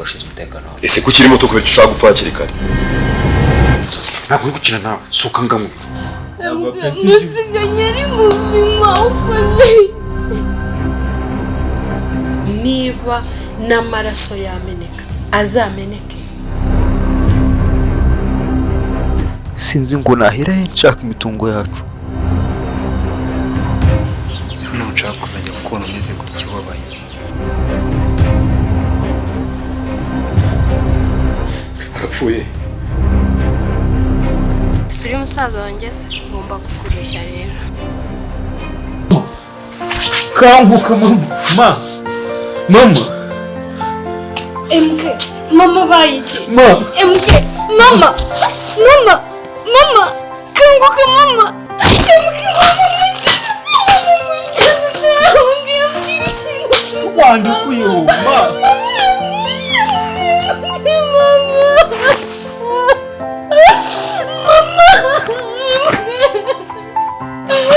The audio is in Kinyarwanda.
Abashinzwe umutekano wawe. Ese ko ukiri muto, kubera ushaka gupfa hakiri kare? Ntabwo uri gukina nawe, sohoka ngamo. Musiganye ari muzima, ukoze Niba n'amaraso yameneka, azameneke. Sinzi ngo nahera he nshaka imitungo yacu. Ntushaka kuzajya kubona umeze gutya, ubabaye. Arapfuye. Si uri musaza wanjye se? Ngomba kukurushya rero. Kanguka mama, ma, mama. MK, mama baye iki? Ma. MK, mama, mama, mama, kanguka mama. MK, mama, mama, mama, mbwira ikintu. Wandikuyeho ma.